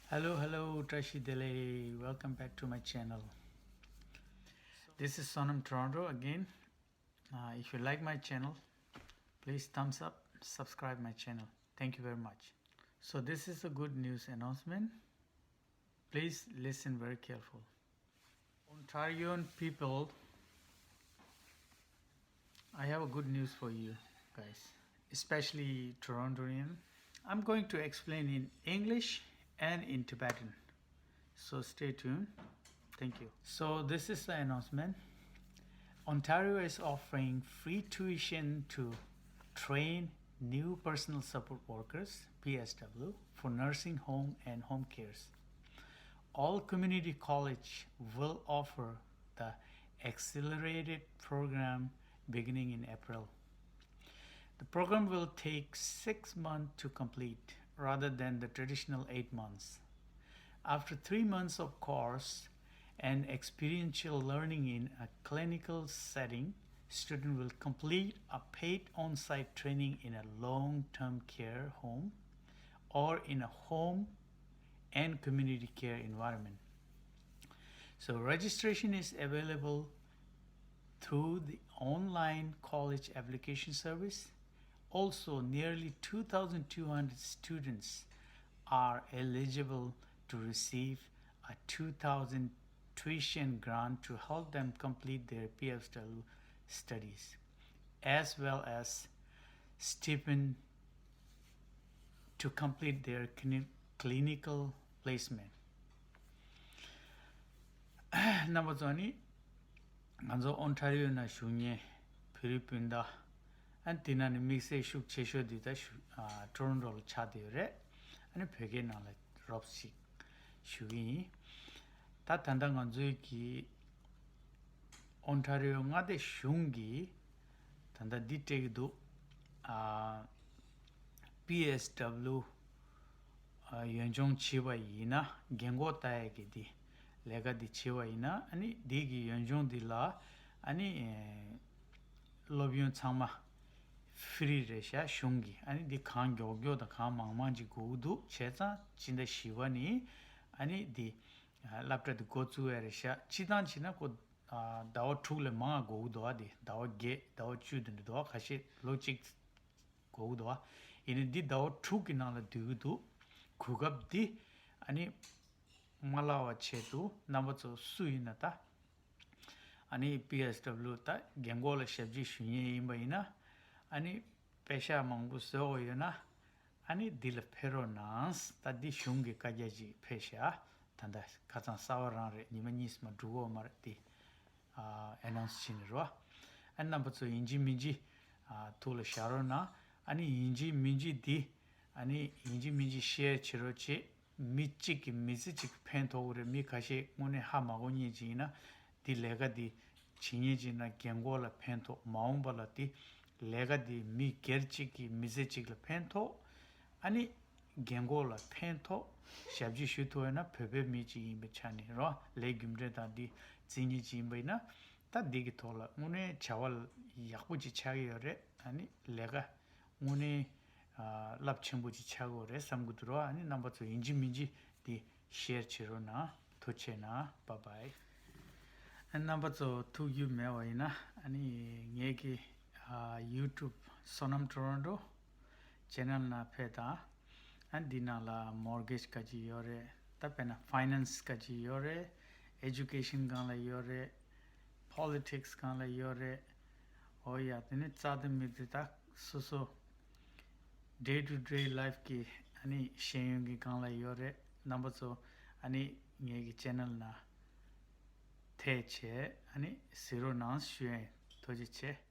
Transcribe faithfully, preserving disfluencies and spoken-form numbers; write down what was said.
Hello, hello, བཀྲ་ཤིས་བདེ་ལེགས། Welcome back to my channel. This is Sonam Toronto again. Uh, if you like my channel, please thumbs up, subscribe my channel. Thank you very much. So this is a good news announcement. Please listen very careful. Ontarian people, I have a good news for you guys, especially Torontoan. I'm going to explain in English and in Tibetan. So stay tuned. Thank you. So this is the announcement. Ontario is offering free tuition to train new personal support workers, P S W, for nursing home and home cares. All community college will offer the accelerated program beginning in April. The program will take six months to complete rather than the traditional eight months. After three months of course and experiential learning in a clinical setting, student will complete a paid on-site training in a long-term care home or in a home and community care environment. So registration is available through the online college application service. Also, nearly two thousand two hundred students are eligible to receive a two thousand tuition grant to help them complete their P S W studies, as well as stipend to complete their clini- clinical placement. རྣམ་པ་ཚོ་ནི་ང་ཚོ་ཨོན་ཊ་རི་ཡོ་ན་བཞུགས་མཁན་བོད་རིགས་སྤུན་ཟླ། ཨ་ནི་དེ་ན་ནི་དམིགས་བསལ་ཤུགས་ཆེ་ཤོས་འདི་ད་ཞུ་ཨ་ཊོ་རོན་ཊོ་ལ་ཆགས་བསྡད་ཡོད་རེད། ཨ་ནི་བོད་སྐད་ནང་ལ་རོབ་ཅིག་ཞུ་གི་ཡིན། ད་ད་ལྟ་ང་ཚོའི་གི་ཨོན་ཊ་རི་ཡོ་མངའ་སྡེ་གཞུང་གིས་ད་ལྟ་འདི་སྤྲད་ཀྱི་འདུག་ཨ་པི་ཨེས་ཌབ་ལིའུ་ཨ་ཡོན་ལྗོངས་བྱས་པ་ཡིན་ན། རྒན་གོག་ལྟ་ཡས་ཀྱི་འདི་ལས་ཀ་འདི་བྱས་པ་ཡིན་ན། ཨ་ནི་འདི་གི་ཡོན་ལྗོངས་འདི་ལ་ཨ་ནི་ཨེ་སློབ་ཡོན་ཚང་མ་ཧྥི་རི་རེད་ཤག་གཞུང་གི། ཨ་ནི་འདི་གང་མགྱོགས་མགྱོགས་དང་གང་མང་མང་ཅིག་དགོས་ཀྱི་འདུག་བྱས་ཙང་སྤྱི་ཟླ་བཞི་པ་ནི་ཨ་ནི་འདི་ཨ་སློབ་གྲྭ་འདི་འགོ་བཙུགས་ཡས་རེད་ཤག་སྤྱིར་བཏང་བྱས་ན་ཁོ་ཨ་ཟླ་བ་དྲུག་ལས་མང་དགོས་ཀྱི་འདུག་ཨ་འདི་ཟླ་བ་བརྒྱད་ཟླ་བ་བཅུ་དེ་འདྲ་འདུག་ཁ་ཤས་ལོ་གཅིག་དགོས་ཀྱི་འདུག་ཨ། ཡིན་ནའི་འདི་ཟླ་བ་དྲུག་གི་ནང་ལ་སྡོད་ཀྱི་འདུག་གོ་སྐབས་འདི་ཨ་ནི་མ་བརླག་པ་ཆེད་དུ་རྣམ་པ་ཚོ་སུ་ཡིན་ན་ད་ཨ་ནི་པི་ཨེས་ཌབ་ལིའུ་ད་རྒན་གོག་ལ་ཞབས་ཕྱི་ཞུ་མཁན་ཡིན་པ་ཡིན་ན། ཨ་ནི་པེ་ཤག་མང་པོ་བཟོ་དགོས་ཡོད་ན། ཨ་ནི་འདི་ལ་ཕེབས་རོགས་གནང་། ད་འདི་གཞུང་གི་བཀའ་རྒྱ་ཅིག་ཕེབས་ཤག་ད་ལྟ་ཁ་སང་གསར་པ་རང་རེད། ཉི་མ་གཉིས་མ་འགྲོ་གི་ཡོད་མ་རེད་དེ། ཨ་ཨེ་ནའུན་སི་བྱས་ནས་རོ། ཨ་རྣམ་པ་ཚོ་ཡིན་གཅིག་མིན་གཅིག་ཨ་ཐུགས་ལ་བཞག་རོགས་གནང་། ཨ་ནི་ཡིན་གཅིག་མིན་གཅིག་འདི་ཨ་ནི་ཡིན་གཅིག་མིན་གཅིག་ཤེར་བྱེད་རོགས་བྱེད། མི་གཅིག་གིས་མི་ཚེ་གཅིག་ཕན་ཐོགས་ཀྱི་རེད། མི་ཁ་ཤས་དངོས་གནས་ཧ་མ་གོ་མཁན་ཅིག་ཡིན་ན། འདི་ལས་ཀ་འདི་བྱེད་མཁན་ཅིག་ཡིན་ན་རྒན་གོག་ལ་ཕན་ཐོགས། མ་འོངས་པ་ལ་འདི་ལས་ཀ་འདི་མི་སྒེར་གཅིག་གི་མི་ཚེ་གཅིག་ལ་ཕན་ཐོགས། ཨ་ནི་རྒན་གོག་ལ་ཕན་ཐོགས། ཞབས་ཕྱི་ཞུ་ཐུབ་ཡོད་ན་བོད་པའི་མི་གཅིག་ཡིན་པའི་ཆ་ནས་རོ། ལས་རྒྱུ་འབྲས་དང་འདི་བརྩི་མཁན་ཅིག་ཡིན་པ་ཡིན་ན། ད་འདི་གི་ཐོག་ལ་དངོས་གནས་བྱ་བ་ཡག་པོ་ཅིག་ཆགས་ཀྱི་ཡོད་རེད། ཨ་ནི་ལས་ཀ་དངོས་གནས་ཨ་རླབས་ཆེན་པོ་ཅིག་ཆགས་ཀྱི་ཡོད་རེད་བསམ་གྱི་འདུག་རོ། ཨ་ནི་རྣམ་པ་ཚོ་ཡིན་གཅིག་མིན་གཅིག་འདི་ཤེར་བྱེད་རོགས་གནང་། ཐུགས་རྗེ་གནང་། བཱའི་བཱའི། ཨ་རྣམ་པ་ཚོ་ཐུགས་རྒྱུས་མེད་པ་ཡིན་ན། ཨ་ནི་ངེད་ཀྱི་ཨ་ཡུ་ཊུབ་སོ་ནམ་ཊོ་རོན་ཊོ་ཅེ་ནལ་ནང་ཕེབས་དང་། ཨ་འདི་ནང་ལ་མོར་གེཇ་ག་ཅི་ཡོད་རེད། ད་དཔེར་ན་ཕའི་ནན་སི་ག་ཅི་ཡོད་རེད། ཨེ་ཇུ་ཀེ་ཤན་སྒང་ལ་ཡོད་རེད། པོ་ལི་ཊིག་སི་སྒང་ལ་ཡོད་རེད། འོ་ཡ། དེ་ནི་རྩ་དེ་མི་དེ་ད་སོ་སོ་ཌེ་ཊུ་ཌེ་ལའིཕ་གི་ཨ་ནི་ཤེས་ཡོན་གྱི་སྒང་ལ་ཡོད་རེད། རྣམ་པ་ཚོ་ཨ་ནི་ངེད་ཀྱི་ཅེ་ནལ་ནང་ཐེ་བྱས་ཨ་ནི་གཟིགས་རོགས་གནང་ཞུ་ཡ་ཡིན། ཐུགས་རྗེ་ཆེ།